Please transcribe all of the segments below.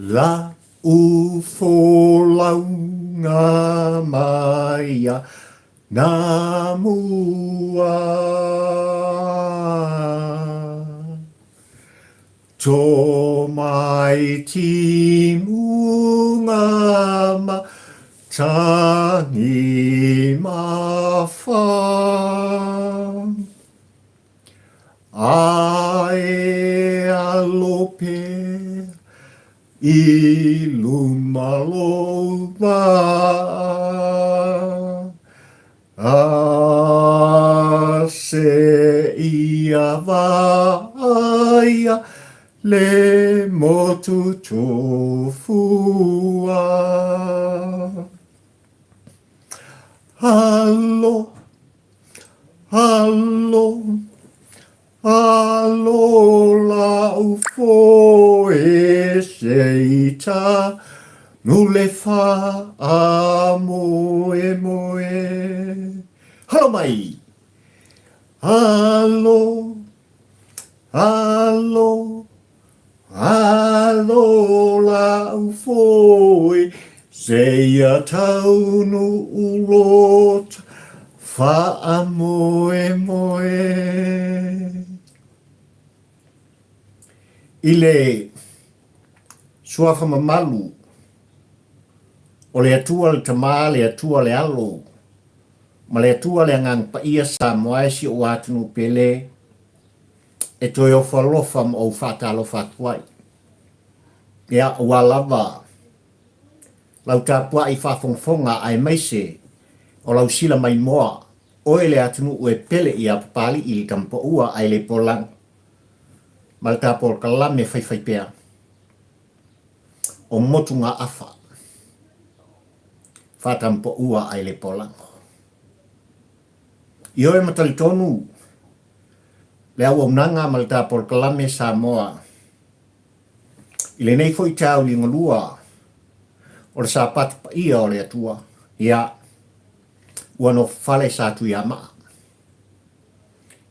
La u folauga mai a na mua. Tō mai timunga ma tangi mawha. Ae alope i luma lou vaa. A se ia vaaia le motu tofua. Alo, alo, alo lau foe se ita nule faamoemoe. Halo mai! Alo, alo, alo lau foe se ia taunu lota faamoemoe. I le suafa mamalu o le Atua le Tama, le Atua le Alo, ma le Atua le Agaga Paia Samoa e si ou atunuu pele e toe ofo alofa ma ou faatalofa atu ai. Ia, ua lava lau tapuai faafogafoga aemaise o lau sila maimoa, oe le atunuu e pele ia Papali'i le Tamapaua ae le Polagi ma le tapolkalame faifaipea o Motugaafa faatamapaua ae le Polago. Ioe ma talitonu le auaunaga ma le tapolkalame Samoa I lenei foi taeao liugalua o le Sapatu paia o le Atua, ia, ua nofofale sa Tuiamaa.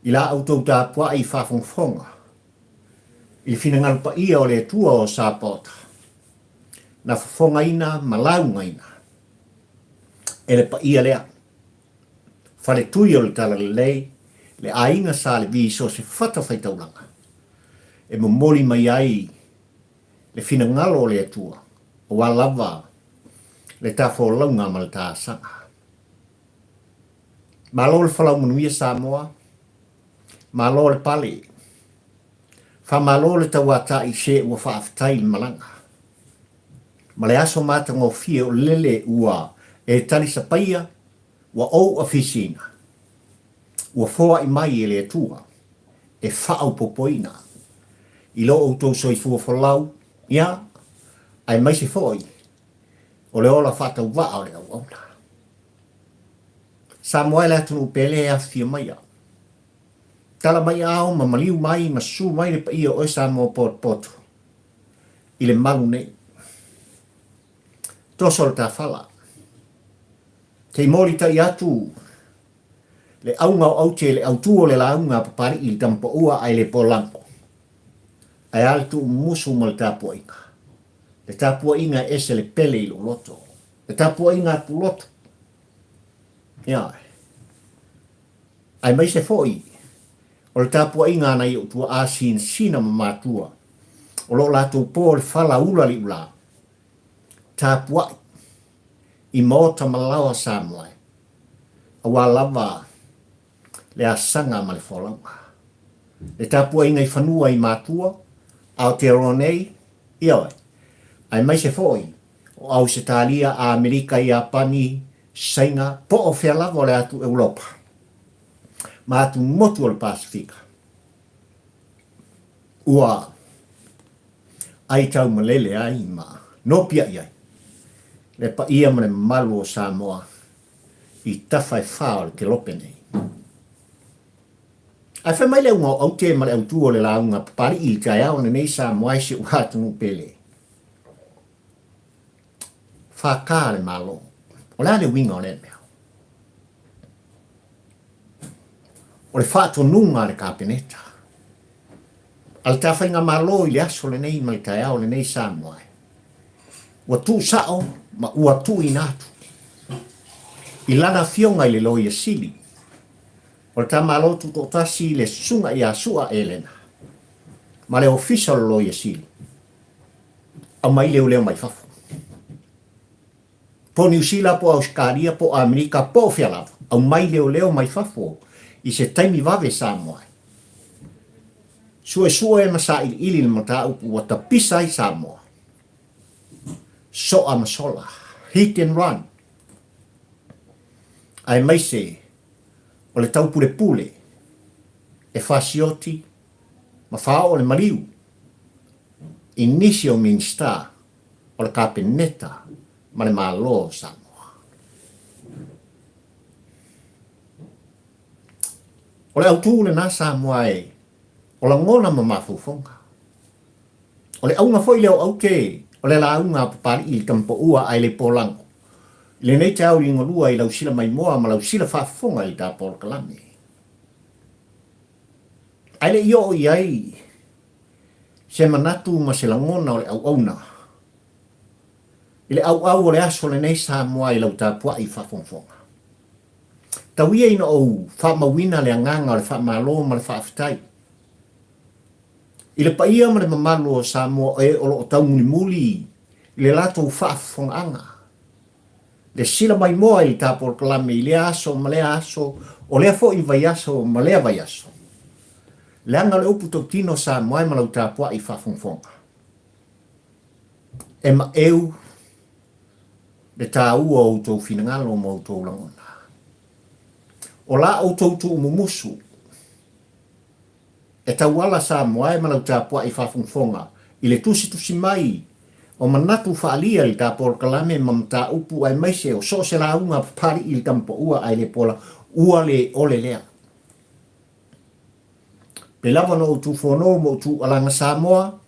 I la outou tapuai faafogafoga i le finagalo paia o le Atua o Sapaota, na fofogaina ma laugaina e le paia lea, faletui o le Talalelei, le aiga Sa Levi i so o se fatafaitaulaga, e momoli mai ai le finagalo o le Atua, aua lava le tafolauga ma le taasaga. Malo le folau manuia Samoa, malo le pale, faamalo le tauatai se ua faafetai le malaga. Ma le aso matagofie o lele ua e talisapaia, ua ou afisiina, ua foai mai e le Atua e faaopopoina i lo outou soifua folau, ia, aemaise foi o le ola faatauvaa o le auauna. Samoa e le atunuu pele e afifio maia. Tala mai ao ma maliu mai ma susu mai le paia o oe Samoa potopoto i le malu nei. Toso le tafala. Te i molitai atu Le auga o aute le autū o le lauga a Papali'i i le Tamapaua ae le Polago. Ae a le tuumumusu ma le tapuaiga? Le tapuaiga e ese le pele i lou loto. Le tapuaiga a Pulotu. Ioe. Aemaise foi o le tapuaiga a nai ou tuaa sinasina ma matua o lo o latou po le fala ula liulā. Tapuai i maota ma laoa Samoa e. aua lava le asaga ma le folauga. Le tapuaiga i fanua i matua, Aotearoa nei, ioe, aemaise foi o Ausetalia, Amerika, Iapani, Saina, po o fea lava o le atu Europa ma atu motu o le Pasefika. Ua ai taumalele ai ma nopiai ai le paia ma le mamalu o Samoa i tafa e fa o le kelope nei. Ae fai mai le auga o aute ma le autū o le lauga Papali'i i le taeao lenei Samoa e si ou atunuu pele. Whākā le Malo. O le a le uiga o lea mea? O le faatonuga a le Kapeneta, a le Tafaigamalo i le aso lenei ma le taeao lenei Samoa e. Ua tuusao ma ua tuuina atu i lana afioga i le Loia Sili o le ta Malo Tutoatasi le Susuga ia Sua Elena ma le Ofisa o le Loia Sili, aumai leoleo mai fafo. Po o Niu Sila po o Ausetalia po o Amerika po o fea lava, aumai leoleo mai fafo i se taimi vave Samoa ai. Suesue ma sailiili le mataupu ua tapisa ai Samoa. Soa ma sola, hit and run, aemaise o le taupulepule e fasioti ma faaoo le maliu i nisi o Minisita o le Kapeneta ma le Malo o Samoa. O le autu lena Samoa e o lagona ma mafaufauga. O le auga foi lea o aute o le lauga a Papalii i le Tamapaua ae le Polago i lenei taeao liugalua i lau sila maimoa ma lau sila faafofoga i le ta polokalame. Ae le i oo i ai se manatu ma se lagona o le auauna i le auau o le aso lenei Samoa i lau tapuai faafogafoga. Tau ia ina ou faamauina le agaga o le faamalo ma le faafetai i le paia ma le mamalu o Samoa e o lo o taumulimuli i le latou faafofogaaga, le sila maimoa i le ta polokalame i lea aso ma lea aso, o lea foi vaiaso ma lea vaiaso. Leaga o le upu tautino Samoa e ma lau tapuai faafogafoga. E maeu le taua o outou finagalo ma outou lagona. O la outou tuumumusu e tauala Samoa e ma lau tapuai faafogafoga i le tusitusi mai o manatu faaalia i le ta polokalame ma mataupu aemaise o so o se lauga papalii i le Tamapaua ae le pola ua le ole lea. Pei lava ona ou tufono ma ou tuualaga Samoa,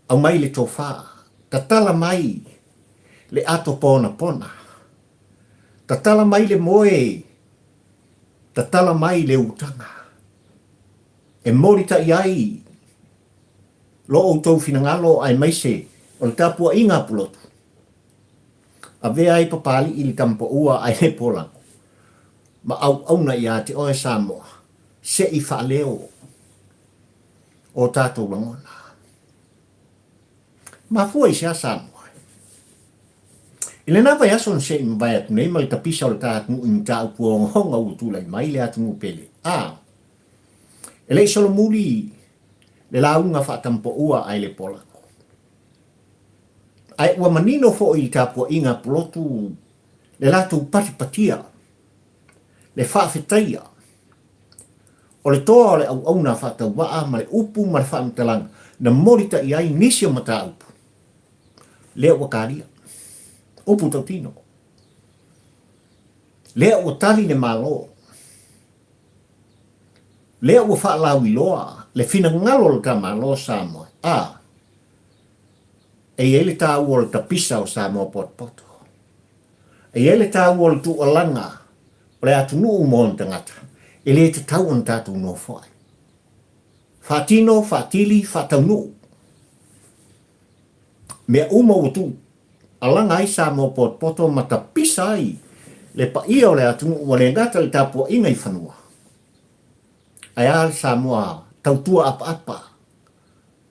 aumai le tofa, tatala mai le ato ponapona, tatala mai le moe, tatala mai le utaga, e molitai ai lo outou finagalo aemaise o le tapuaiga a Pulotu. Avea ai Papalii le Tamapaua ae le Polago ma auauna ia te oe Samoa se i faaleo o tatou lagona. Mafua i sea Samoa? I lena vaiaso na seʻi mavae atu nei ma le tapisa o le ta atunuu i mataupu ogaoga ua tulai mai le atunuu pele, a e le i solomuli le lauga faatampaua ae le polago. Ae ua manino foi i le tapuaiga a Pulotu le latou patipatia, le faafetaia o le toa o le auauna faatauvaa ma le upu ma le faamatalaga na molitai ai nisi o mataupu lea ua talia. Upu tautino. Lea ua tali le Malo. Lea ua faalauiloa le finagalo o le ta Malo o Samoa, a e i ai le taua o le tapisa o Samoa potopoto. E i ai le taua o le tuualaga o le atunuu ma ona tagata, e le tatau ona tatou nofo ai. Faatino, faatili, faataunuu. Mea uma ua tuualaga ai Samoa potopoto ma tapisa ai le paia o le atunuu ua le gata i le tapuaiga i fanua, ae a le Samoa tautua apaapa,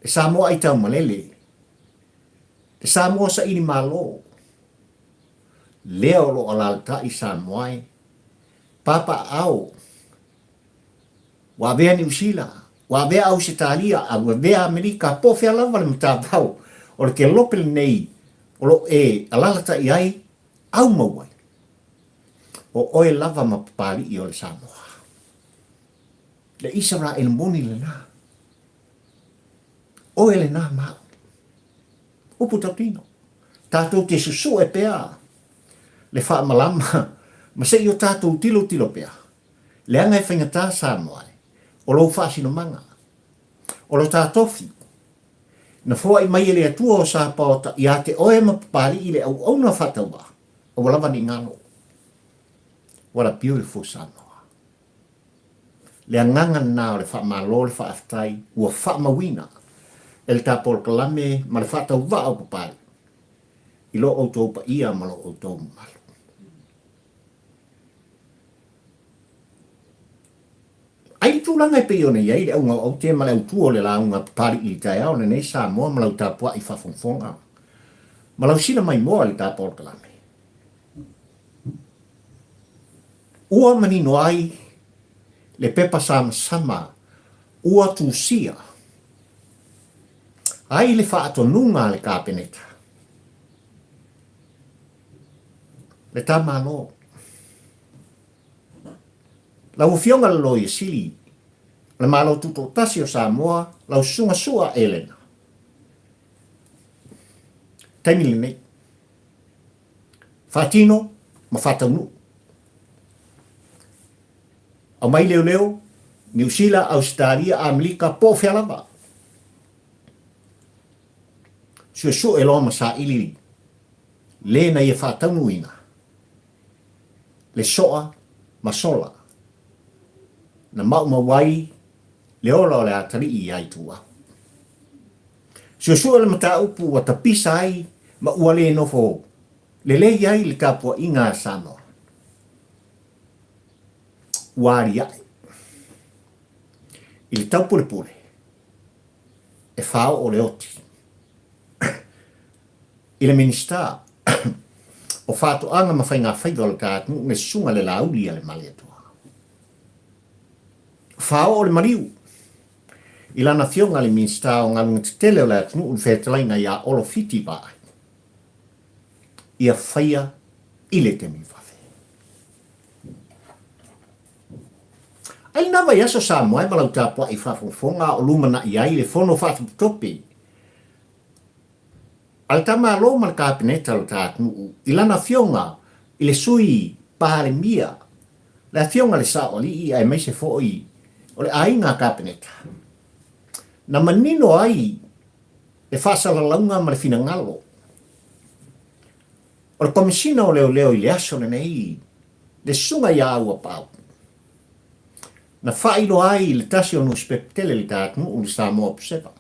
le Samoa aitaumalele, le Samoa saili malo, lea o lo o alaalatai Samoa e papaaao. Ua avea Niu Sila, ua avea Ausetalia, a ua avea Amerika, po o fea lava le matavao o le kelope lenei o lo o e alaalatai ai, aumau ai. O oe lava ma Papalii o le Samoa. Le Isaraelu moni lena. Oe lena ma au. Upu tautino. Tatou te susue pea le faamalama ma se i o tatou tilotilo pea. Leaga e faigata Samoa e, o lou faasinomaga, o lo ta tofi, na foai mai e le Atua o Sapaota ia te oe ma Papalii le auauna faatauvaa, aua lava ne i galo. What a beautiful Samoa. Le agaga lena o le faamalo le faafetai ua faamauina e le ta polokalame ma le faatauvaa o Papalii. I lo outou paia ma lo outou mamalu. Ai le tulaga e pei ona i ai le auga o aute ma le autu o le lauga Papali'i i le taeao lenei Samoa ma lau tapua'i faafogafoga ma lau sila maimoa i le ta polokalame. Ua manino ai le pepa samasama ua tusia ai le faatonuga a le Kapeneta, le ta Malo. Lau Afioga le Loia Sili o le Malo Tutoatasi o Samoa, lau Susuga Sua Elena. Taimi lenei. Faatino ma faataunuu. Aumai leoleo, Niu Sila, Ausetalia, Amerika, po o fea lava. Suesue loa ma saili le na ia faataunuuina le soa ma sola na maumau ai le ola o le atalii iā Ituau. Suesue le mataupu ua tapisa ai ma ua le nofo lelei ai le tapuaiga a Samoa. Ua aliae i le taupulepule e faaoo le oti i le Minisita o Faatoaga ma Faigafaiva o le ta atunuu le Susuga le Laauli a le Malietoa. Faaoo le maliu i lana afioga le Minisita o Galuega Tetele o le atunuu le fetalaiga ia Olo Fiti Vaai ia faia i le taimi vave. Ai lena vaiaso Samoa e ma lau tapuai faafogafoga a o lumanai ai le fono faatopetope a le ta Malo ma le Kapeneta o le ta atunuu i lana afioga i le Sui Palemia, le afioga i le Sao Alii aemaise foi o le aiga Kapeneta, na manino ai le faasalalauga ma le finagalo o le Komesina o Leoleo i le aso lenei, le Susuga ia Auapaau, na faailoa ai i le tasi o nusipepa tele i le ta atunuu, le Samoa Observer.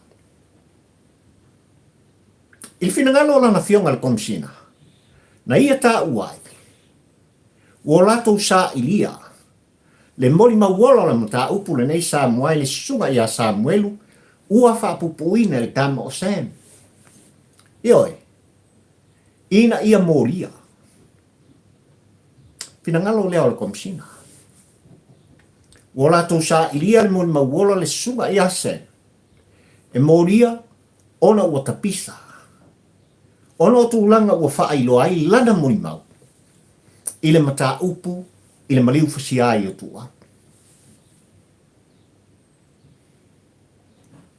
I le finagalo o lana afioga i le Komesina, na ia taua ai, ua o latou sailia le molimau ola o le mataupu lenei Samoa i le susuga ia Samuelu ua faapupuina i le tama o Sam. Ioe, ina ia molia. Finagalo lea o le Komesina. Ua o latou sailia le molimau ola le susuga ia Sam E molia ona ua tapisa, ona o tulaga ua faailoa ai lana molimau i le mataupu i le maliu fasia ai o Tuuau.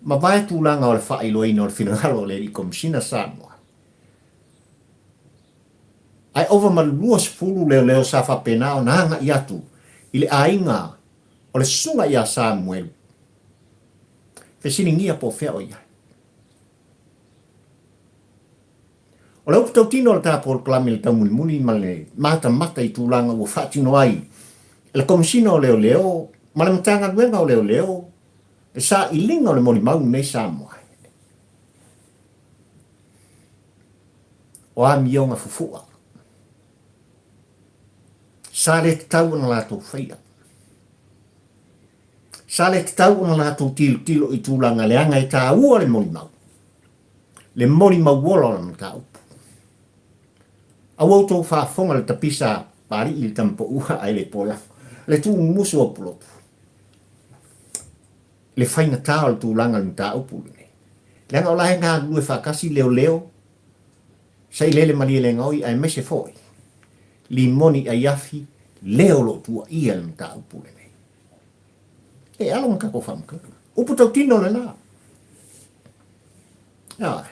Mavae tulaga o le faailoaina o le finagalo o le Alii Komesina Samoa. Ae ova ma le 20 leoleo sa faapena ona agai atu i le aiga o le susuga ia Samuelu Fesiligia po o fea o i ai. O le upu tautino o le ta polokalame i le taumulimuli ma le matamata i tulaga ua faatino ai e le Komesina o Leoleo ma le Matagaluega o Leoleo le sailiga o le molimau lenei Samoa o amioga fufu'a sa le tatau ona latou faia. Sa le tatau ona latou tilotilo i tulaga leaga e taua le molimau, le molimau ola o le mataupu. Aua outou faafofoga le tapisa Papalii i le tamapaua ae le pola, le tuumumusu o Pulotu, le faigata o le tulaga o le mataupu lenei. Leaga o la e galulue faatasi leoleo, sailele malielegaoi aemaise foi limoni aiafi le o lo o tuuaia i le mataupu lenei. E alo ma tatou faamatalaga. Upu tautino lena. Ioe.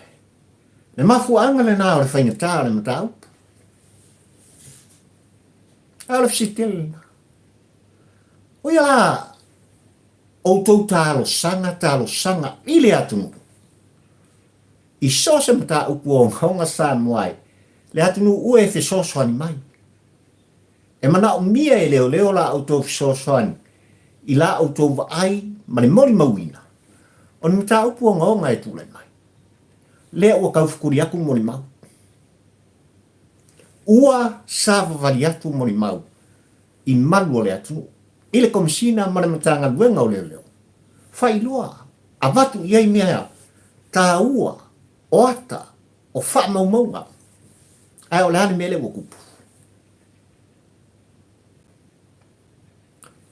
Le mafuaaga lena o le faigata o le mataupu. A o le fesili tele lena. O ia la outou talosaga, talosaga i le atunuu. I so o se mataupu ogaoga Samoa ai, le atunuu e fesoasoani mai. E manaomia e leoleo la outou fesoasoani i la outou vaai ma le molimauina o ni mataupu ogaoga e tulai mai. Lea ua taufetuli atu molimau. Ua savavali atu molimau i malu o le atunuu i le Komesina ma le Matagaluega o Leoleo, faailoa, avatu i ai mea taua, o ata, o faamaumauga. Ae o le a le mea lea ua tupu?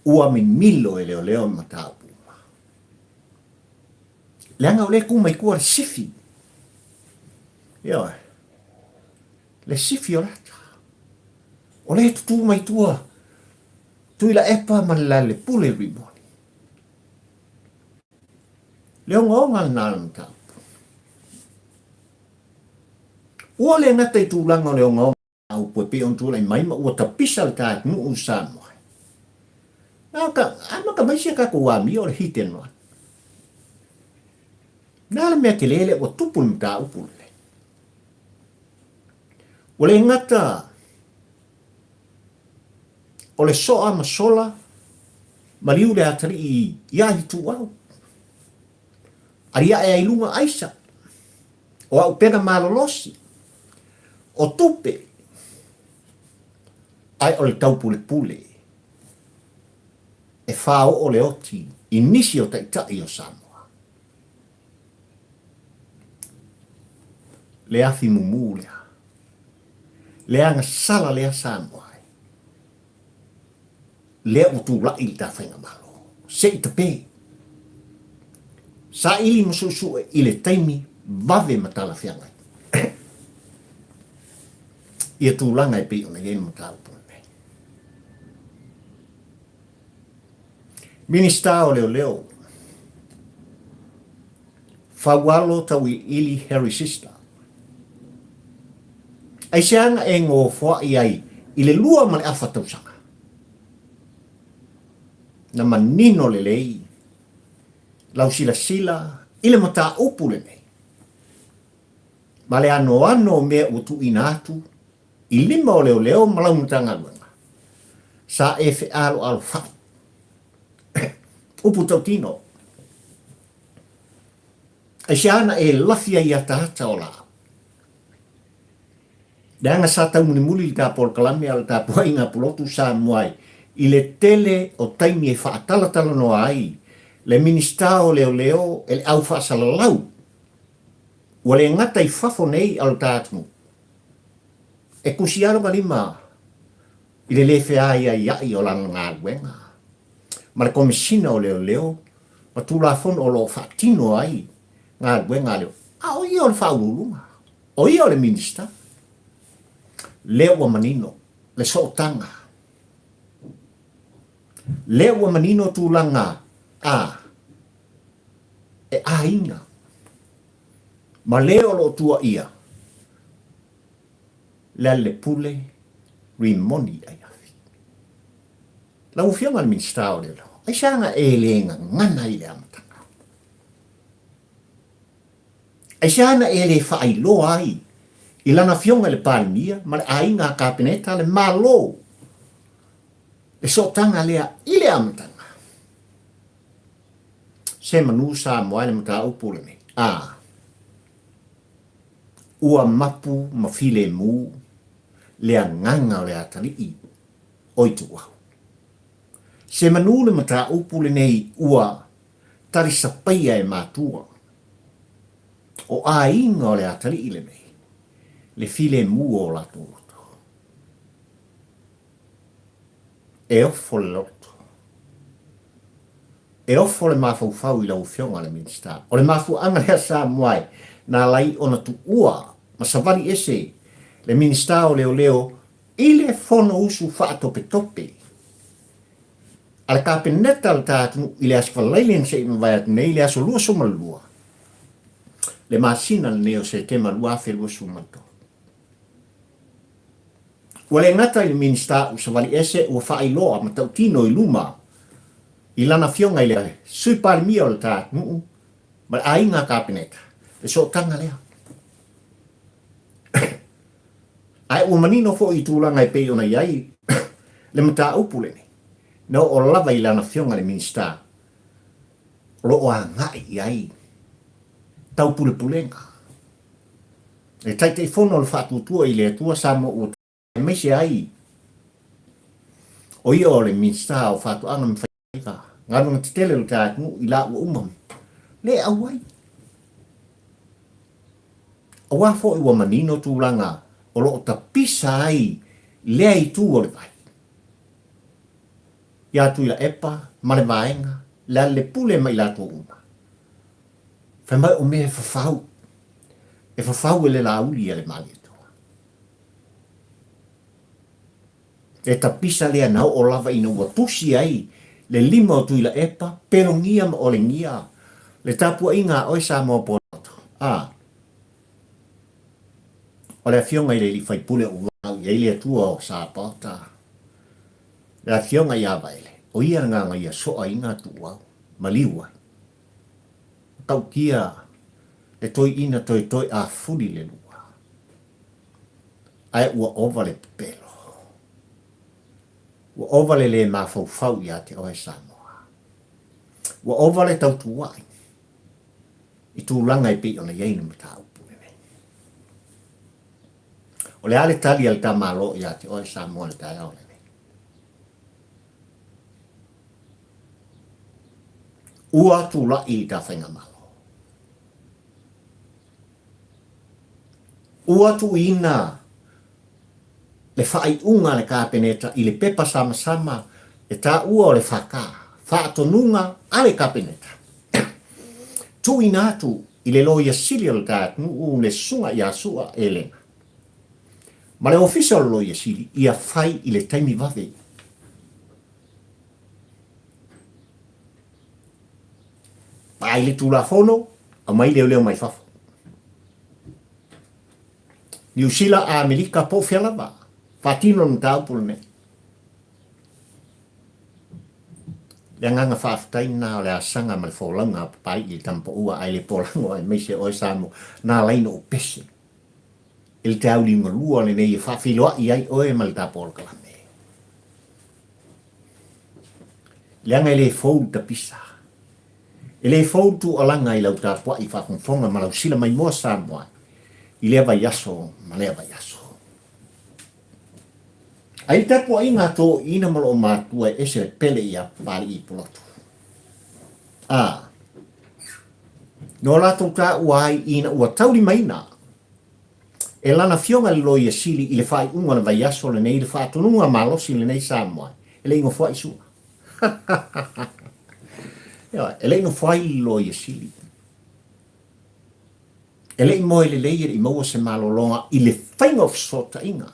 Ua mimilo e leoleo le mataupu uma. Leaga o lea e tu mai tua le sifi. Ioe. Le sifi o le ata. O lea e tutū mai tua Tuilaepa ma le Lealailepule Rimoni. Le ogaoga lena o le mataupu. Ua le gata i tulaga o le ogaoga upu e pei ona tulai mai ma ua tapisa le ta atunuu i Samoa. Na ka, amata mai si a tatou amio o le hit and run. Na le mea tele lea ua tupu le mataupu lenei. Ua le gata o le soa ma sola maliu le atalii ia Ituau. Aliae ai luga aisa, o aupega malolosi, o tupe, ae o le taupulepule e fāoo le oti i nisi o taitai o Samoa. Le afi mumu lea, le agasala lea Samoa e, lea ua tulai le ta faigamalo, se i tape. Saili ma suesue i le taimi vave ma talafeagai ia tulaga e pei ona i ai le mataupu lenei. Minisita o Leoleo, Faualo Tauiliili Harry Sister. Aisea na e gofoai ai i le lua ma le afa tausaga? Na manino lelei lau silasila i le mataupu lenei ma le anoano o mea ua tuuina atu i lima o leoleo ma lau Matagaluega, sa e fealoalofai. Upu tautino, Aisea na e lafi ai i ataata o laau? Leaga sa taumulimuli le ta polokalame a le tapuaiga a Pulotu Samoa i le tele o taimi e faatalatalanoa ai le Minisita o Leoleo e le au faasalalau ua le gata i fafo nei a lo ta atunuu. E kusi lava lona lima i le le feaiaia'i o lana galuega ma le Komesina o Leoleo ma Tulafono o lo o faatino ai galuega a le A o ia o le Faauluuluga, o ia o le Minisita. Lea ua manino le sootaga. Lea ua manino tulaga a e aiga ma le o lo o tuuaia Lealailepule Rimoni Aiafi. Lau Afioga i le Minisita o Leoleo, aisea na e le gagana ai i le amataga? Aisea na e le faailoa ai i lana Afioga i le Palemia ma le aiga Kapeneta le Malo le sootaga lea i le amataga? Se manu Samoa i le mataupu lenei, a ua mapu ma filemu le agaga o le atalii o Ituau. Se manu le mataupu lenei ua talisapaia e matua o aiga o le atalii lenei le filemu o o latou loto. E ofo le loto. E ofo le mafaufau i lau Afioga i le Minisita. O le mafuaaga lea Samoa e na ala ai ona tuua ma savali ese le Minisita o Leoleo i le Fonousu faatopetope a le Kapeneta o le ta atunuu i le Aso Faraile na se i mavae atu nei, le aso 22 le masina lenei o Setema 2023. Ua le gata i le Minisita ua savali ese ua faailoa ma tautino i luma i lana afioga i le Sui Palemia o le ta atunuu ma le aiga Kapeneta le sootaga lea. Ae ua manino foi i tulaga e pei ona i ai le mataupu lenei, na oo lava i lana afioga i le Minisita o lo o agai i ai taupulepulega. Le Taitaifono o le Faatuatua i le Atua Samoa ua. Aemaise ai o ia o le Minisita o Faatoaga ma Faiga Galuega Tetele o le ta atunuu i la ua uma le auai. Aua foi ua manino tulaga o lo o tapisa ai lea itu o le vai. Ia Tuilaepa ma le vaega, Lealailepule ma i latou uma. Fai mai o mea e fafau, e fafau e le lauli a le Malietoa. E tapisa lea na oo lava ina ua tusi ai le lima o Tuilaepa, Pelogia ma Olegia le tapuaiga a oe Samoa Popoto. A. O le afioga i le alii faipule ua valaau i ai le Atua o Sapaota, le afioga ia Vaele, o ia le gagaia soaina tuuau, maliu ai. Matautia le toeaina toetoe afuli le lua. Ae ua ova le pepelo. Ua ova le lē mafaufau ia te oe Samoa. Ua ova le tautua'i i tulaga e pei ona i ai le mataupu lenei. O le a le tali a le ta Malo ia te oe Samoa i le taeao lenei? Ua tulai i ta Faigamalo. Ua tuuina le faaiuga a le Kapeneta i le pepa samasama e taua o le FK, Faatonuga a le Kapeneta. Tuuina atu i le Loia Sili o le ta atunuu le Susuga ia Sua Elena ma le Ofisa o le Loia Sili ia fai i le taimi vave. Vaai le Tulafono, aumai leoleo mai fafo. Niu Sila, Amerika, po o fea lava, faatino le mataupu lenei. Le agaga faafetai lena o le asaga ma le folauga a Papalii i le Tamapaua ae le polago aemaise oe Samoa na ala ai ona ou pese i le tauli galua lenei e faafeiloai ai oe ma le ta polokalame. Leaga e le fou le tapisa. E le fou le tuualaga i lau tapuai faafogafoga ma lau sila maimoa Samoa i lea vaiaso ma lea vaiaso. Ai le tapuaiga a toeaiina ma loo matua e ese le pele ia Papalii Pulotu. A, no latou taua ai ina ua taulimaina e lana afioga i le Loia Sili i le faaiuga o le vaiaso lenei i le faatonuga malosi lenei Samoa e le i nofoai Sua. Ioe, e le i nofoai le Loia Sili. E le i moe lelei e le i maua se malologa i le faiga o fesootaiga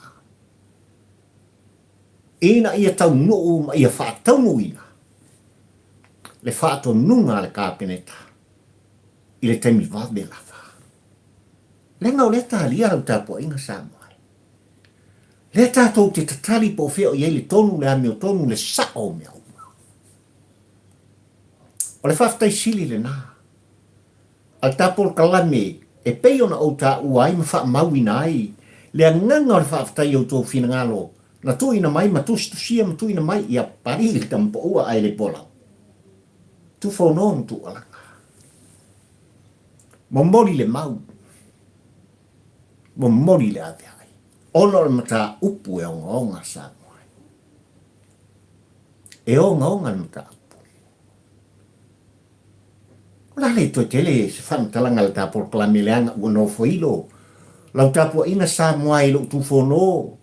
ina ia taunuu ma ia faataunuuina le faatonuga a le Kapeneta i le taimi vave lava. Leaga o lea talia lau tapuaiga Samoa. Lea tatou te tatali po o fea o i ai le tonu, le amiotonu, le sao o mea uma. O le faafetai sili lena a le ta polokalame e pei ona ou taua ai ma faamauina ai le agaga o le faafetai i outou finagalo na tuuina mai ma tusitusia ma tuuina mai ia pali le tamapaua ae le polau. Tufono ma tuualaga. Momoli le mau. Momoli le aveai. Ona o le mataupu e ogaoga Samoa ai. E ogaoga le mataupu. O le a le toe tele se faamatalaga a le ta polokalame leaga ua nofoilo lau tapuaiga Samoa i lou tufono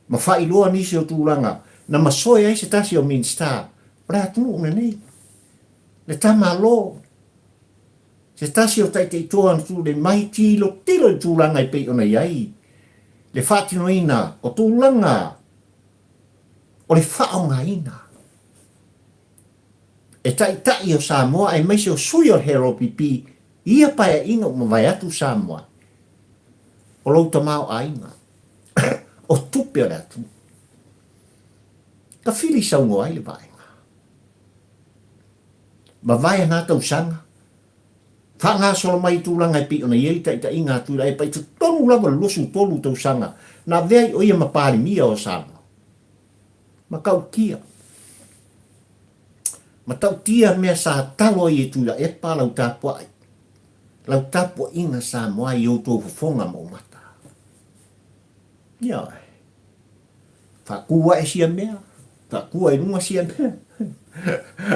ma faailoa nisi o tulaga na masoe ai se tasi o Minisita o le atunuu lenei, le ta Malo, se tasi o taitaitoa na tulei mai tilotilo i tulaga e pei ona i ai le faatinoina o tulaga o le faaaogaina e Taitai o Samoa aemaise o sui o le HRPP i ia paeaiga ua mavae atu Samoa o lou tamaoaiga o tupe o le atunuu. Tafili saunoa ai le vaega. Mavae na tausaga, faagasolo mai i tulaga e pei ona i ai le taitaiga a Tuilaepa i totonu lava o le 23 tausaga na avea ai o ia ma Palemia o Samoa. Matautia. Matautia mea sa talo ai e Tuilaepa lau tapuai, lau tapuaiga Samoa i outou fofoga ma ou mata. Ioe. Faatu ae sia mea, faatu ai luga sia mea.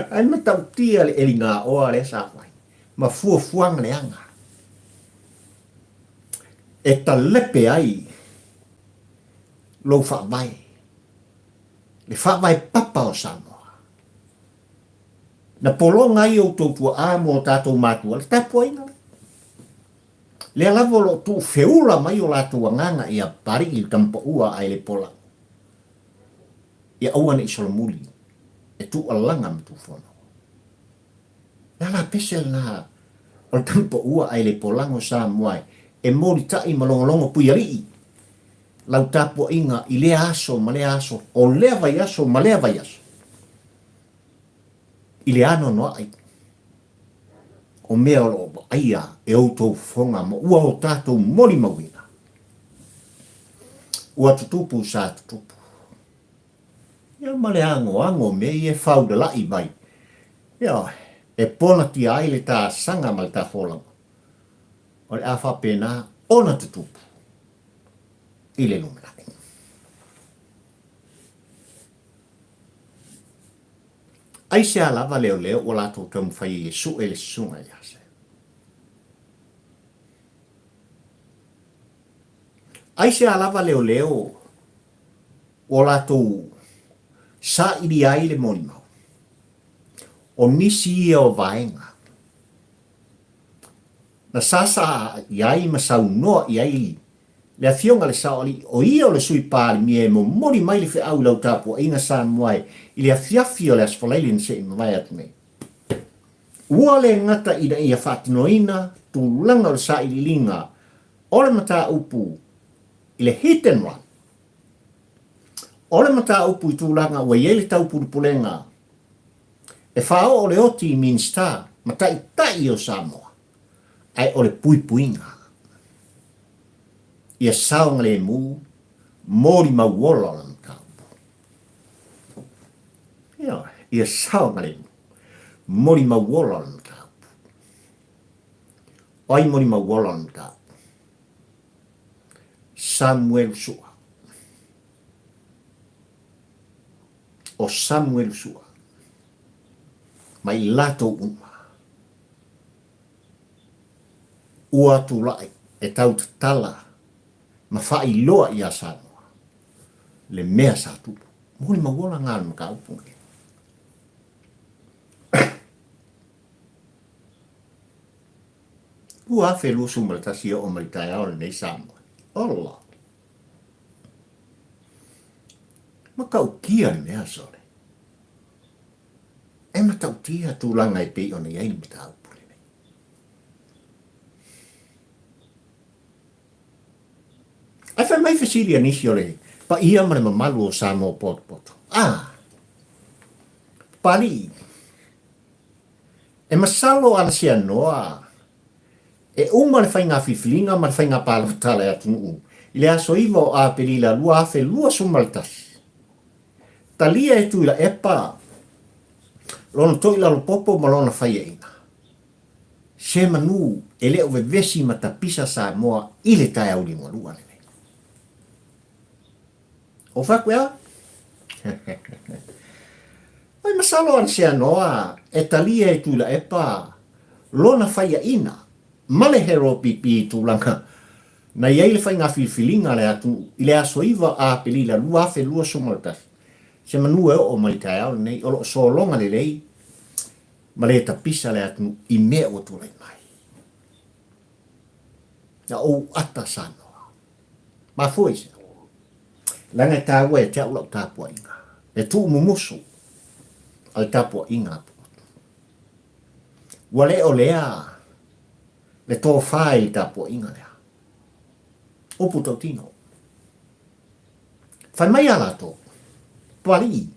Ae matautia le eligaoa lea sa fai, ma fuafuaga leaga e talepe ai lou faavae, le faavae papa o Samoa. Na pologa ai outou tuaa ma o tatou matua le tapuaiga lea. Lea lava o lo o tuufeula mai o latou agaga ia Papalii le tama paua ae le pola. Ia aua ne i solomuli e tuualaga ma tuufono. Le ala pese lena o le tama paua ae le polago Samoa e molitai ma logologo Puialii lau tapuaiga i lea aso ma lea aso, o lea vaiaso ma lea vaiaso i le anoanoai o mea o lo o vaaia e outou fofoga ma ua o tatou molimauina. Ua tutupu sa tutupu. Ia ma le agoago o mea ia e faulalai mai. Ioe, e ponatia ai le tasaga ma le tafolaga. O le a faapena ona tutupu i le lumanai. Aisea lava leoleo ua latou taumafai ai e sue le susuga ia Sema? Aisea lava leoleo ua latou sailia ai le molimau? O nisi ia o vaega na sasaa i ai ma saunoa i ai le Afioga i le Saoalii, o ia o le Sui Palemia e momoli mai le feau i lau tapuaiga Samoa e i le afiafi o le Aso Faraile na se i mavae atu nei. Ua le gata ina ia faatinoina tulaga o le sailiiliga o le mataupu i le hit and run, o le mataupu i tulaga ua i ai le taupulepulega e faaoo le oti i Minisita ma Taitai o Samoa, ae o le puipuiga. Ia saogalemu molimau ola o le mataupu. Ioe, ia saogalemu molimau ola o le mataupu. O ai molimau ola o le mataupu? Samuelu Sua. O Samuelu Sua. Ma i latou uma. Ua tulai e tau tatala ma faailoa iā Samoa le mea sa tupu. Molimau ola ngā le mataupu lenei. 2021 e oo mai taeao lenei Samoa. Ola! Matautia le mea sole. E matautia tulaga e pei ona i ai le mataupu lenei. Ae fai mai fesili a nisi o le paia ma le mamalu o Samoa potopoto. A! Papalii, e masalo ana seanoa e uma le faiga filifiliga ma le faiga palota a le atunuu i le aso 9 o Aperila 2021. Talia e Tuilaepa lona toilalopopo ma lona faiaina. Se manu e le o vevesi ma tapisa Samoa i le taeao liugalua lenei. O fai aku e a? Oi masalo ana seanoa e talia e Tuilaepa lona faiaina ma le Hero PP i tulaga na i ai le faiga filifiliga a le atunuu i le aso 9 Aperila 2021. Se manu e oo mai i le taeao lenei o lo o sologa lelei ma le tapisa le atunuu i mea ua tulai mai. Na ou ata Samoa. Mafua i sea? Leaga e taua ia te au lau tapuaiga. E tuumumusu a le tapuaiga a Puotu. Ua le o lea le tofa i le tapuaiga lea. Upu tautino. Fai mai a latou, Tualii,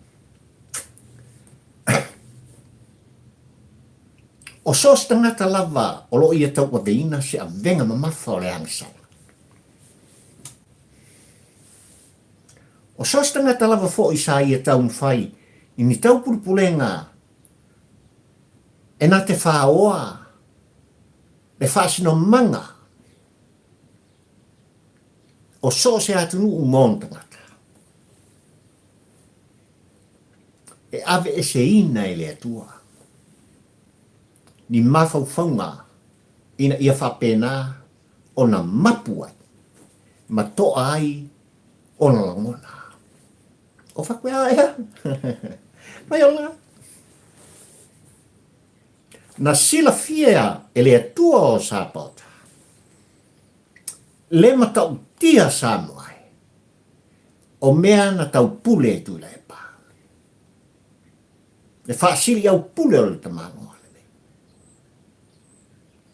o so o se tagata lava o lo o ia tauaveina se avega mamafa o le agasala. O so o se tagata lava foi sa ia taumafai i ni taupulepulega e na te whāoa le faasinomaga o so o se atunuu mo ona tagata. E aveeseina e le Atua ni mafaufauga ina ia faapena ona mapu ai ma toa ai ona lagona. O faapea ea? Mai ola. Na silafia e le Atua o Sapaota le matautia Samoa ai, o mea na taupule e Tuilaepa. Le faasiliaupule o le tamaloa lenei.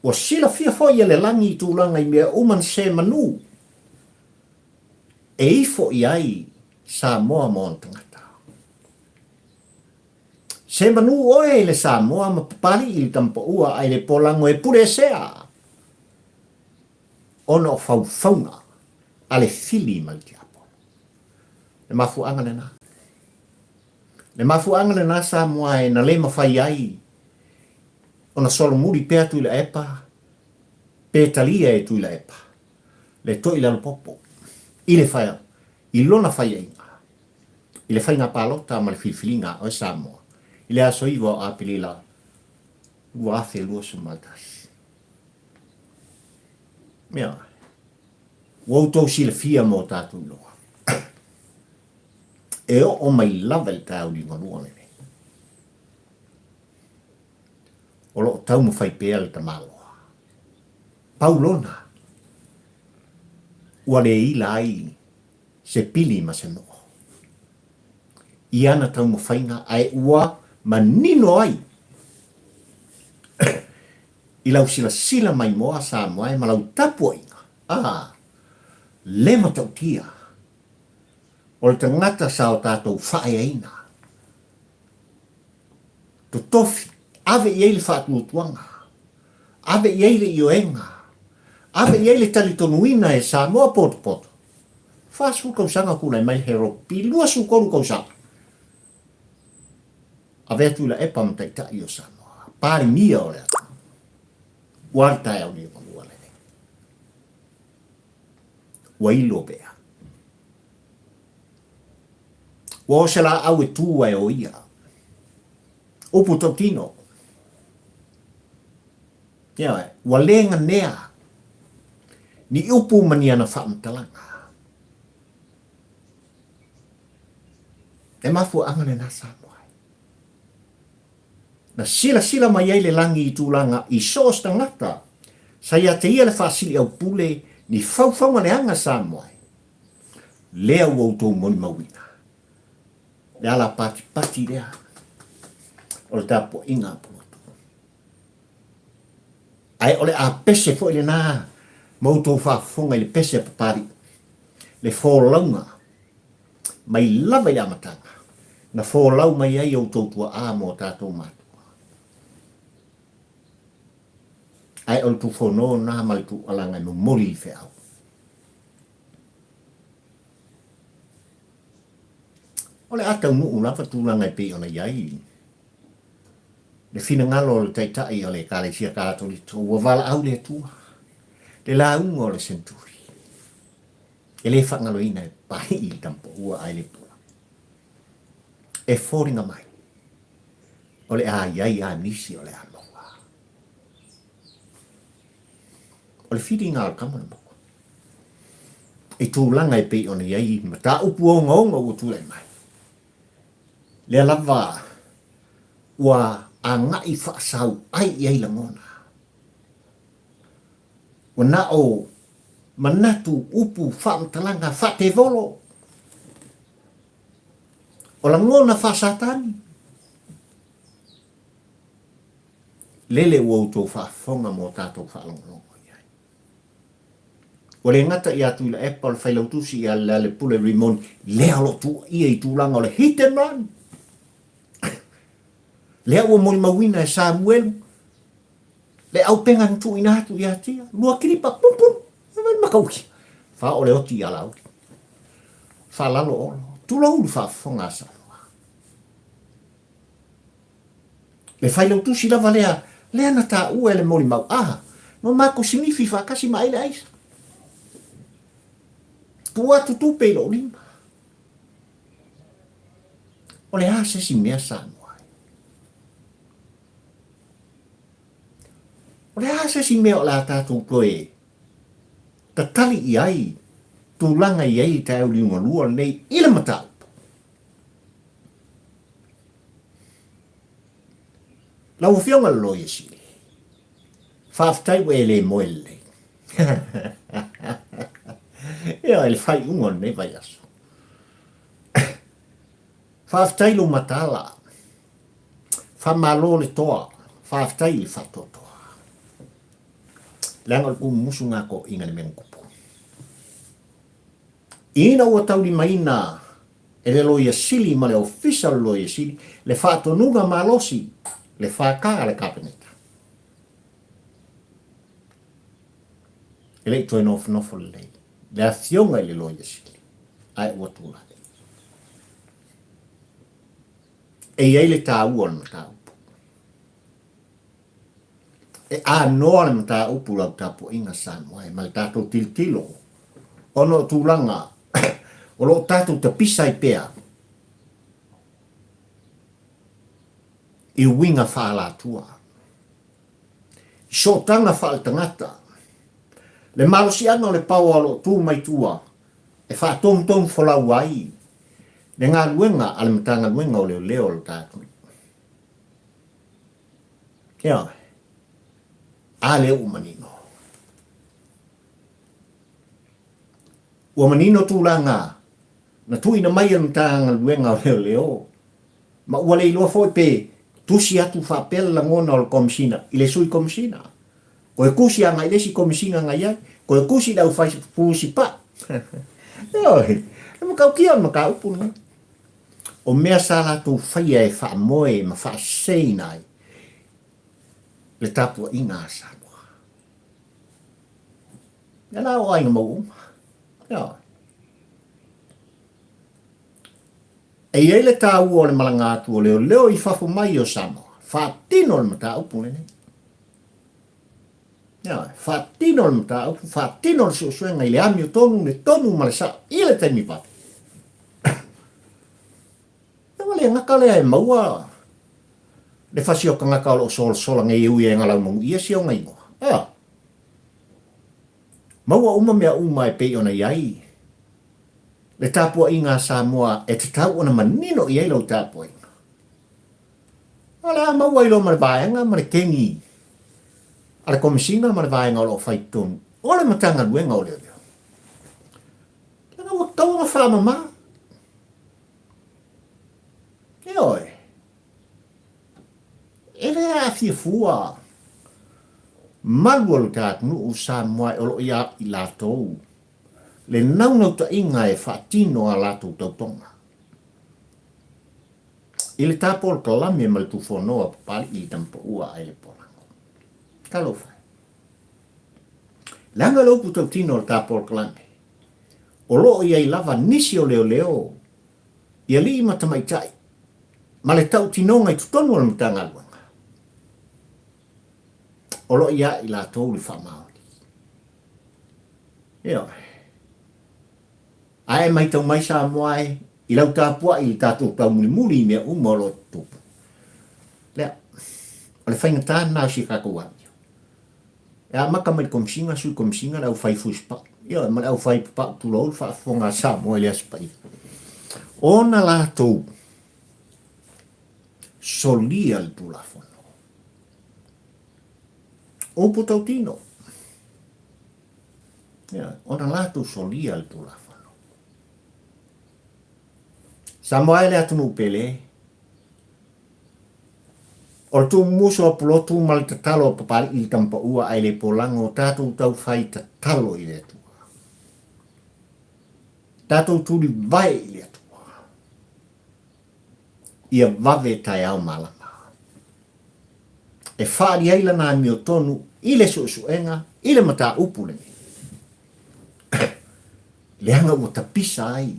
Ua silafia foi e le lagi i tulaga i mea uma na se manu e ifo i ai Samoa ma ona tagata. Se manu oe i le Samoa ma Papali'i i le Tamapaua a i le Polago e pule esea ona o faufauga a le fili ma le tiapolo. Le mafuaaga lena. Le mafuaaga lena Samoa e na le mafai ai ona solomuli pea Tuilaepa pe talia e Tuilaepa le Toilalopopo i le i lona faiaiga i le faiga palota ma le filifiliga a oe Samoa i le aso 9 o Aperila 2021. Ioe. Ua outou silafia ma o tatou iloa. E oo mai lava i le taeao liugalua lenei. O lo o taumafai pea le tamaloa. Pau lona, ua le ila ai se pili ma se noo i ana taumafaiga ae ua manino ai i lau silasila maimoa Samoa e ma lau tapuaiga, a, le matautia o le tagata sa o tatou faaeaina. Totofi, ave i ai le faatuatuaga, ave i ai le ioega, ave i ai le talitonuina e Samoa potopoto. 40 tausaga tulai mai le Harold P. 23 tausaga. Avea Tuilaepa ma taitai o Samoa, Palemia o le atunuu. Ua le taeao nei o Malua lenei. Ua ilo pea. Ua o se laau e tu ae o ia. Upu tautino. Ioe, ua le ganea ni upu ma ni ana faamatalaga. E mafuaaga lena Samoa ai. Na silasila mai ai le lagi i tulaga i so o se tagata sa ia te ia le faasiliaupule ni faufauga leaga Samoa ai. Lea ua outou molimauina le ala patipati lea o le tapuaiga a Pulotu. Ae o le a pese foi lena ma outou faafofoga i le pese a Papali'i, le folauga mai lava i le amataga na folau mai ai outou tuaa ma o tatou matua. Ae o le tufono na ma le tuualaga e momoli i le feau. O le a taunuu lava tulaga e pei ona i ai le finagalo o le Taitai o le Ekalesia Katoliko ua valaau le Atua, le lauga o le Senturi. E le faagaloina e pai i le tamapaua ae le pula. E foliga mai, o le a i ai a nisi o le a maua. O le filiga o le kama na maua. I tulaga e pei ona i ai mataupu ogaoga ua tulai mai. Lea lava ua agai faasau ai i ai lagona. Ua na o manatu, upu, faamatalaga faatevolo. O lagona faasatani. Lele ua outou faafofoga ma o tatou faalogologo i ai. Ua le gata ia Tuilaepa o le Failautusi ia Lealepule Rimoni, lea o lo o tuuaia i tulaga o le hit and run. Lea ua molimauina e Samuelu le aupega na tuuina atu ia tia, lua kilipa, pum pum, e matautia. Fa o le oti ia Laauli. Faalalo olo, tulou le faafofoga a Samoa. Le failautusi lava lea, lea na taua e le molimau, a, no matou sinifi faatasi ma ai le aisa. Tuu atu tupe i lou lima. O le a se isi mea Samoa e? O le a se isi mea o le a tatou toe tatali i ai tulaga i ai taeao liugalua lenei i le mataupu? Lau Afioga i le Loia Sili, faafetai ua e le moe lelei. Ioe, i le faaiuga o lenei vaiaso. Faafetai lou mataala. Faamalo le toa. Faafetai i le faatoatoa. Leaga o le tumumusu ngā toʻiga le mea na tupu. Ina ua taulimaina e le Loia Sili ma le Ofisa o le Loia Sili le faatonuga malosi, le FK a le Kapeneta. E le i toe nofonofo lelei le Afioga i le Loia Sili, ae ua tulai. E i ai le taua o le mataupu. E anoa le mataupu lau tapuaiga Samoa e ma le tatou tilotilo ona o tulaga o lo o tatou tapisa ai pea i uiga faaalatua, i sootaga faaletagata, le malosiaga o le paoa o lo o tu mai tua e faatonutonu folau ai le galuega a le Matagaluega o Leoleo o le tatou. Ioe. A lea ua manino. Ua manino tulaga na tuuina mai e le Matagaluega o Leoleo, ma ua le iloa foi pe tusi atu faapea le lagona o le Komesina i le Sui Komesina. Koe tusi agai i le isi Komesina na i ai, koe tusi i le aufai fusipa. Ioe, e matautia le mataupu lenei. O mea sa latou faia e faamoe ma faaseseina ai le tapuaiga a Samoa. Ia la o aiga mau uma. Ioe. E i ai le taua o le malaga atu o leoleo i fafo mai o Samoa, faatino le mataupu lenei. Ioe, faatino le mataupu, faatino le suesuega i le amiotonu, le tonu ma le sao i le taimi vave. Ua le gata lea e maua le fasi o tagata o lo o solasola nei e ui e galau manuia si ona igoa. Ea. Maua uma mea uma e pei ona i ai le tapuaiga a Samoa e tatau ona manino i ai lau tapuaiga. O le a maua ai loa ma le vaega ma le keni a le Komesina ma le vaega o lo o fai totonu o le Matagaluega o Leoleo. Leaga ua tatau ona faamama. Ioe. E le aafia fua malu o le ta atunuu Samoa o lo o ia i latou le naunautaiga e faatino a latou tautoga. I le ta polokalame ma le tufonoa Papalii i Tamapaua ai le Polago. Talofa e. Leaga le upu tautino o le ta polokalame, o lo o i ai lava nisi o leoleo i alii ma tamaitai ma le tautinoga i totonu o le Matagaluega, o lo o ia i latou le faamaoni. Ioe. Ae maitau mai Samoa e i lau tapuai i le tatou taumulimuli i mea uma o lo o tutupu. Lea, o le faigata lena o si a tatou amio. E amata mai le Komesina, Sui Komesina, le aufai fusipau, ioe, ma le aufai papau, tulou le faafofoga a Samoa i le Aso Paia. Ona latou solia le Tulafono. Upu tautino. Ioe, ona latou solia le Tulafono. Samoa e le atunuu pele, O le tuumumusu o Pulotu ma le tatalo a Papalii i le Tamapaua ae le polago o tatou taufai tatalo i le Atua. Tatou tulivae i le Atua. Ia vave taeao malama. E faali ai lana amiotonu i le suesuega i le mataupu lenei. Leaga ua tapisa ai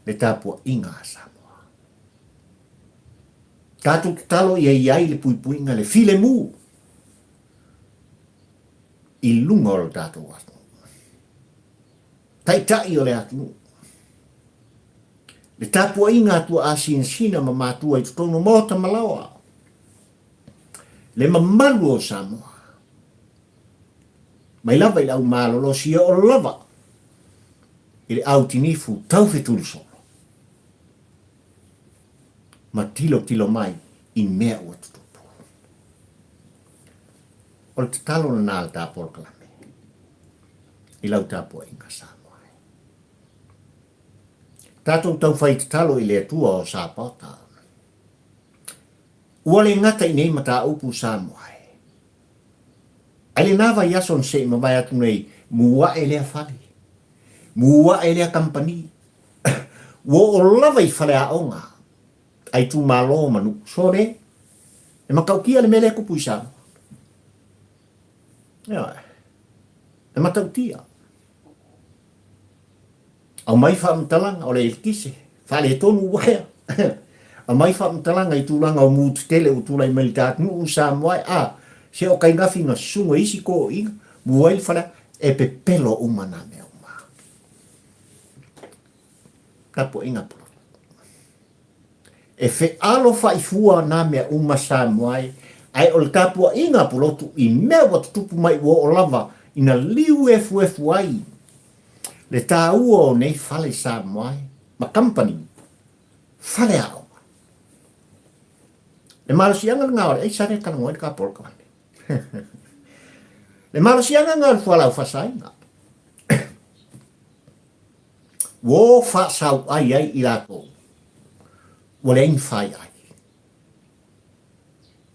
le tapuaiga a Samoa. Tatou tatalo ia i ai le puipuiga, le filemu i luga o le tatou atunuu. Taitai o le atunuu. Le tapuaiga a tuaasinasina ma matua i totonu o maota ma laoa. Le mamalu o Samoa. Mai lava i le au malolosi e oo lava i le au tinifu taufetulisolo ma tilotilo mai i mea ua tutupu. O le tatalo lena a le ta polokalame i lau tapuaiga Samoa e. Tatou taufai tatalo i le Atua o Sapaota. Ua le gata i nei mataupu Samoa e. Ai lena vaiaso na se i mavae atu nei, muae lea fale, muae lea kamupani, ua oo lava i faleaoga a itumalo ma nuu. Sole, e matautia le mea lea e tupu i Samoa. Ioe, e matautia. Aumai faamatalaga o le eletise, faaletonu uaea. Aumai faamatalaga i tulaga o mu tetele ua tulai mai i le ta atunuu Samoa e, a, se o kaigafi na susuga i isi toeaiina, mu ai le fale, e pepelo uma nā mea uma. Tapuaiga polotu. E fealofa'i fua nā mea uma Samoa e, ae o le tapua'iga a Pulotu i mea ua tutupu mai ua oo lava ina liu efuefu ai le tāua o nei fale Samoa e ma kamupani fale aoga. Le malosiaga lena o le aisa lea e talanoa ai le ta polokalame. Le malosiaga lena o le fualaau faasaina. Ua o faasau'ai ai i latou, ua leai ni fai'ai.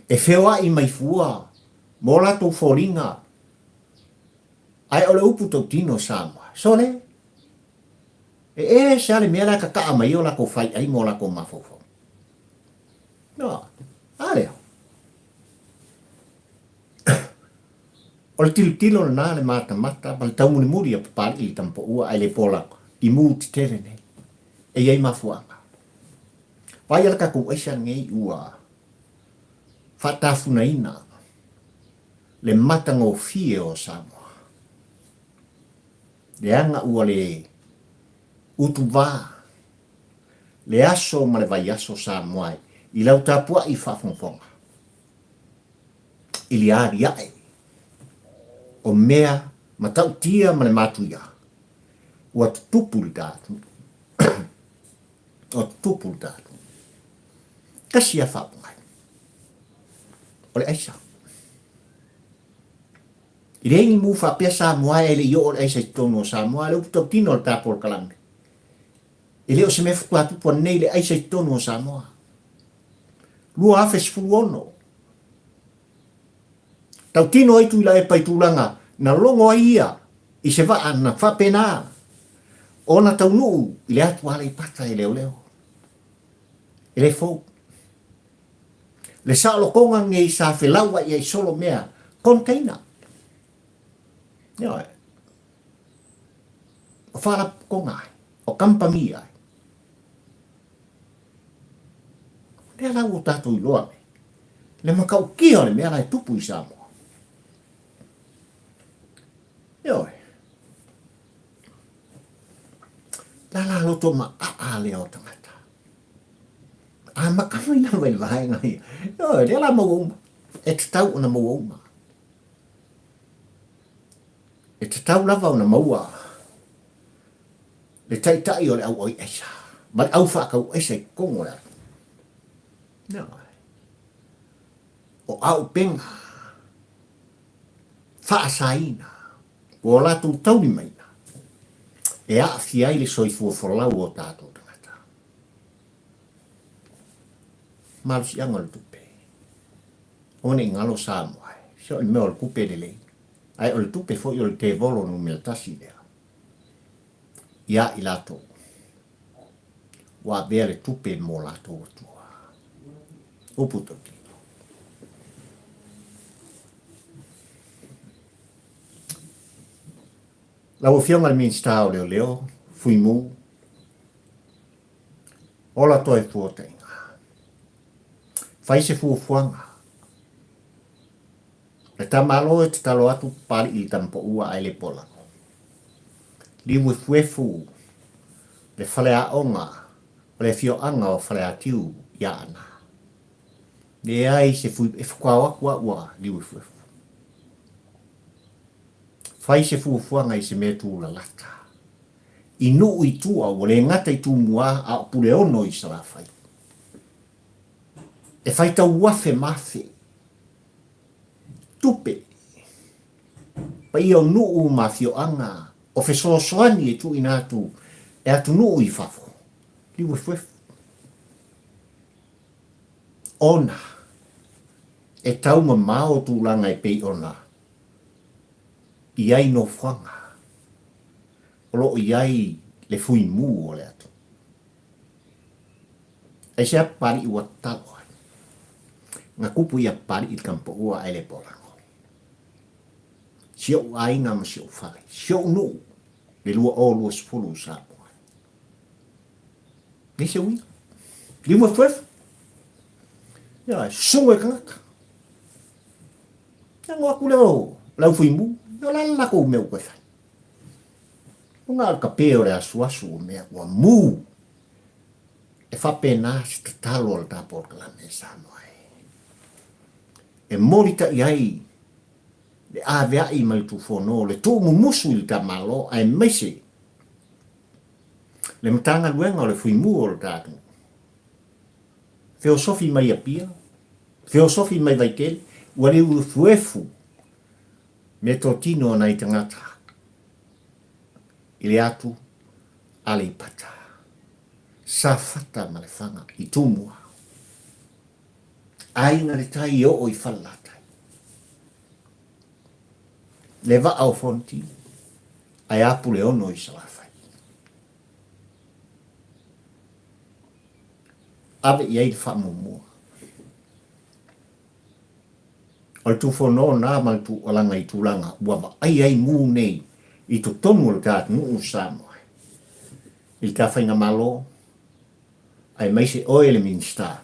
E feoa'i mai fua mo latou foliga, ae o le upu tautino Samoa, sole, e ese lava le mea la e tata'a mai ai o latou fai'ai ma o latou mafaufau. No, a lea. O le tilotilo lena a le matamata ma le taumulimuli a Papali'i i le tamapaua ae le pola i mu tetele nei. E i ai mafuaaga. Vaai a le tatou aisa lenei ua faatafunaina le matagofie o Samoa. Leaga ua le utuvā le aso ma le vaiaso Samoa i lau tapua'i faafogafoga. I le aliae o mea matautia ma le matuia ua tutupu le ta atunuu. Ua tutupu le ta atunuu. Tasi a faapogai. O le aisa. I leai ni mu faapea Samoa e le i oo le aisa i totonu o Samoa, le upu tautino o le ta polokalame. E le o se mea faatoa tupu anei le aisa i totonu o Samoa. 2016. Tautino ai Tuilaepa i tulaga na logo ai ia i se vaa na faapena ona taunuu i le atu Aleipata e leoleo. E le fou. Le saolotoga nei sa felauai ai solo mea container. Ioe. O faalapotopotoga ai, o kamupani ai. O lea la ua tatou iloa nei, le matautia o le mea la e tupu i Samoa. Ioe. La la loto ma aa lea o tagata. A maka mai lava i le vaega ia. Ioe, lea la maua uma. E tatau ona maua uma. E tatau lava ona maua le taitai o le au oi aisa ma le au faatau aisa i totonu o le atunuu. Ioe. O auupega faasaina ua o latou taulimaina e aafia ai le soifua folau o tatou tagata. Malosiaga o le tupe. Aua ne i galo Samoa, se o le mea o le tupe lelei, ae o le tupe foi o le tevolo numera tasi lea iā i latou ua avea le tupe mo latou atua. Upu tautino. Lau Afioga i le Minisita o Leoleo, Fuimu, ola toe fuotaiga. Fai se fuafuaga. Le tamālo e tatalo atu Papali'i i le tamapaua ae le polano. Liuefuefu le faleaoga O le afioaga o Faleatiu i Aana. Leai se fui, e faatoa o atu au a liuefuefu. Fai se fuafuaga i se mea tulalata. I nuu i tua ua le gata i Tumua a o Puleono i Salafai. E faitau afe ma afe tupe paia o nuu ma afioaga o fesoasoani e tuuina atu e atunuu i fafo, liuefuefu. Ona e taumamao tulaga e pei ona i ai nofoaga o lo o i ai le fuimu o le atunuu. Aisea Papali'i ua tatalo ai? Na tupu ia Papali'i i le tamapaua ae le polago. Si ou aiga ma si ou fale, si ou nuu, le 2020 Samoa. Nei se uiga. Liuefuefu. Ia, susuga i tagata. Ia, ngo atu lea o le au fuimu. Ia, o le a le latou mea ua toe fai? O na o le kape o le asuasu o mea ua mu. E faapena se tatalo a le ta polokalame e Samoa e. E molitai ai le avea'i ma le tufono, le tuumumusu i le ta Malo aemaise le Matagaluega o le Fuimu o le ta atunuu. Feosofi mai Apia, feosofi mai Vaitele, ua liuefuefu meatotino a nai tagata i le atu Aleipata, Safata ma Lefaga i Tumua. Aiga le tai e oo i Falelatai. Le vaa o Fonoti ae a Puleono i Salafai. Ave i ai le faamuamua. O le tufono na ma le tuualaga i tulaga ua vaai ai mu nei i totonu o le ta atunuu o Samoa i le ta faigamalo aemaise oe le Minisita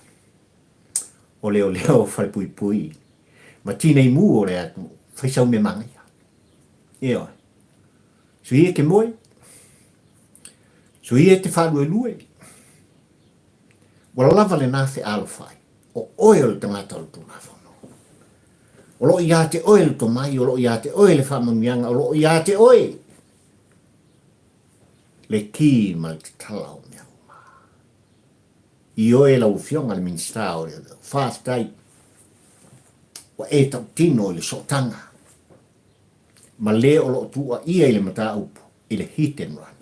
o Leoleo Falepuipui ma Tinei Mu o le atunuu, fai sau mea manaia. Ioe. Sui e te moe, sui e te faaluelue, ua lava lena fealofai, o oe o le tagata o le Tulafono. O lo o ia te oe le tomai, o lo o ia te oe le faamanuiaga, o lo o ia te oe le ki ma le tatala o mea uma. Ioe lau Afioga i le Minisita o Leoleo, faafetai ua e tautino i le sootaga ma le o lo o tuuaia i le mataupu i le hit and run.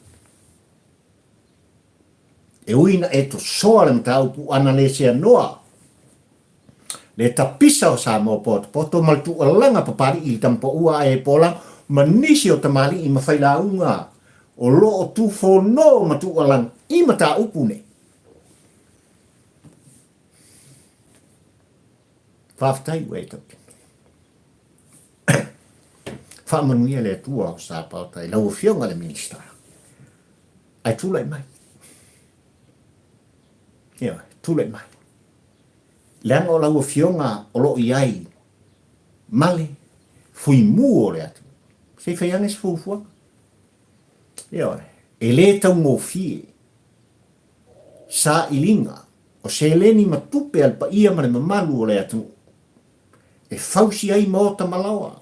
E ui ina e tosoa le mataupu ana le seanoa le tapisa o Samoa potopoto ma le tuualaga Papali'i i le Tamapaua ae e Polago ma nisi o tamalii ma failauga o lo o tufono ma tuualaga i mataupu nei. Faafetai ua e tautino. Faamanuia le Atua o Sapaota i lau Afioga i le Minisita. Ae tulai mai. Ioe, tulai mai. Leaga o lau Afioga o lo o i ai ma le fuimu o le atunuu. Se i fai ane se fuafuaga. Ioe, e le taugofie sailiga o seleni ma tupe a le paia ma le mamalu o le atunuu e fausi ai maota ma laoa,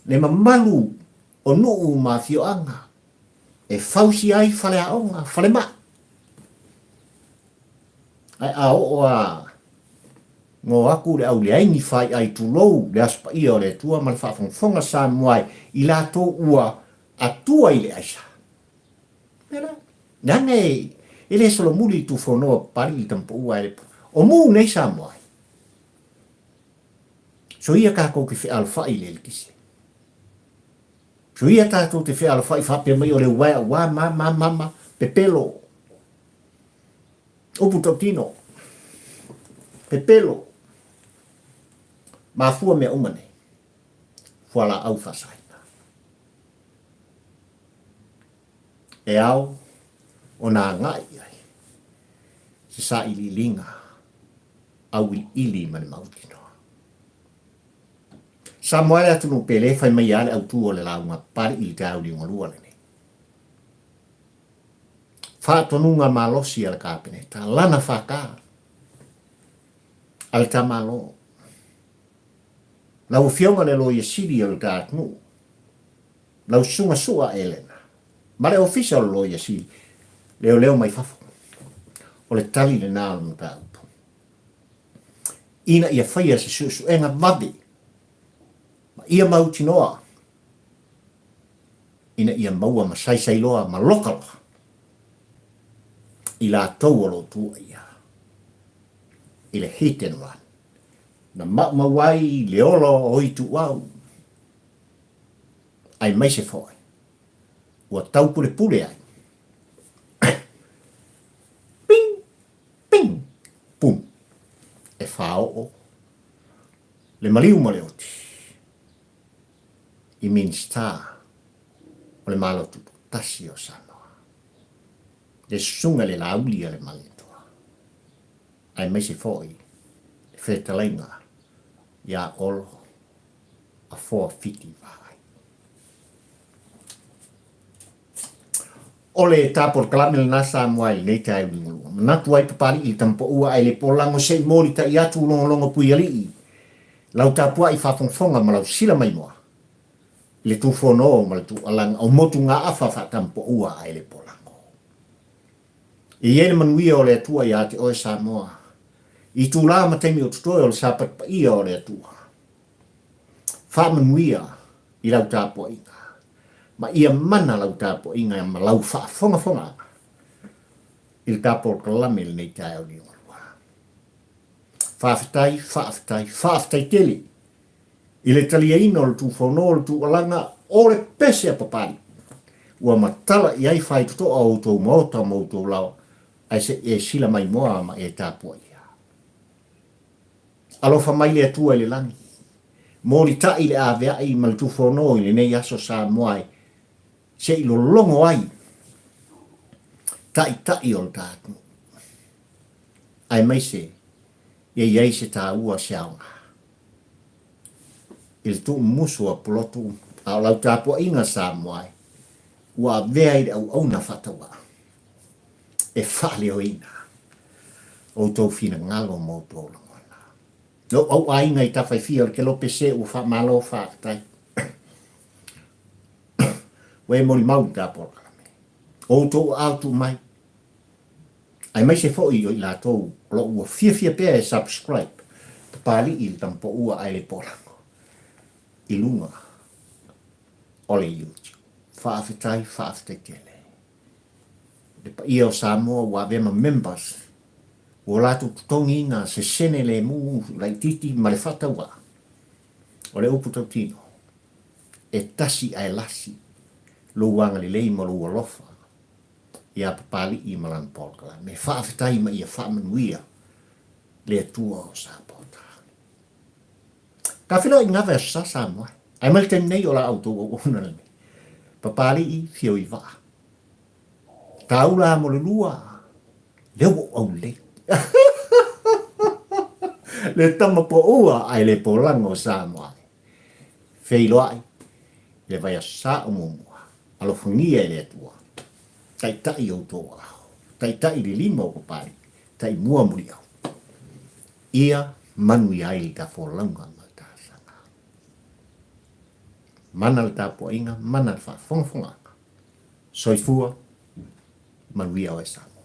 le mamalu o nuu ma afioaga e fausi ai faleaoga, falemai. Ae a oo a ngo aku le au leai ni faiai tulou le Aso Paia o le Atua ma le faafogafoga Samoa i latou ua atua i le aisa. Mea la, leaga e, e le solomuli i tufonoa papali i tamapaua e o mu nei Samoa ai. So ia tatou te fealofai i le eletise. So ia tatou te fealofai faapea mai o le uaea ua ma ma ma ma pepelo. Upu tautino. Pepelo. Mafua mea uma nei. Fualaau faasaina. E ao ona agai i ai se sailiiliga auiliili ma le mautinoa. Samoa le atunuu pele fai mai a le autu o le lauga Papali'i i le taeao liugalua lenei. Faatonuga malosi a le Kapeneta, lana FK a le ta Malo. Lau Afioga le Loia Sili o le ta atunuu, lau Susuga Su'a Elena, ma le Ofisa o le Loia Sili, leoleo mai fafo. O le tali lena o le mataupu. Ina ia faia se suesuega vave ma ia mautinoa ina ia maua ma saisailoa ma loka loa i latou o lo o tuuaia i le hit and run na maumau ai le ola o Ituau aemaise foi ua taupulepule ai ping ping pum e faaoo le maliu ma le oti i Minisita o le Malo Tutoatasi o Samoa, le Susuga i le Laauli a le Malietoa, aemaise foi le fetalaiga ia Olo Afoa Fiti Vaai. O le ta polokalame lena Samoa i lenei taeao liugalua. Manatu ai Papali'i i le tamapaua ae le polago se i molitai atu logologo puialii lau tapuai faafogafoga ma lau sila maimoa i le tufono ma le tuualaga o motugaafa faatamapaua ae le polago. E i ai le manuia o le Atua ia te oe Samoa i itulā ma taimi o totoe o le Sapati paia o le Atua. Faamanuia i lau tapuaiga, ma ia mana lau tapuaiga ma lau faafogafogaaga i le ta polokalame i lenei taeao liugalua. Faafetai, faafetai, faafetai tele i le taliaina o le tufono o le tuualaga o le pese a Papalii ua matala i ai faitotoa o outou maota ma outou laoa ae se i e sila maimoa ma e tapuaia. Alofa mai le Atua i le lagi. Molitai le aveai ma le tufono i lenei aso Samoa e se i lologo ai taitai o le ta atunuu, aemaise ia i ai se taua se aoga i le tuumumusu a Pulotu a o lau tapuaiga Samoa e ua avea i le auauna faatauaa e faaleoina outou finagalo ma outou lagona. Lou au aiga i Tafaifia o le Kelope se ua faamalo faafetai. Ua e molimau i ta polokalame. O outou aao tuu mai. Aemaise foi o i latou o lo o ua fiafia pea e subscribe Papalii i le tamapaua ae le polago i luga o le YouTube. Faafetai, faafetai tele. Le paia o Samoa ua avea ma members ua latou totogiina se sene lemu laitiiti ma le faatauvaa. O le upu tautino, e tasi ae lasi lou agalelei ma lou alofa iā Papalii ma lana polokalame. Faafetai ma ia faamanuia le Atua o Sapota. Ka feiloai i ngave aso sa Samoa. Ae mai le taimi nei o la outou auauna lenei. Papalii fio i vaa. Taula mo le lua, lea ua ou aulelei. Le tama poua ae le polaga o Samoa. Feiloai i le vaiaso sa o muamua. Alofagia e le Atua. Taitai outou aao. Taitai le lima o Papalii. Taimua muliau. Ia manuia ai le ta folauga ma le ta asaga. Mana le tapuaiga, mana le faafogafogaaga. Soifua, manuia oe Samoa.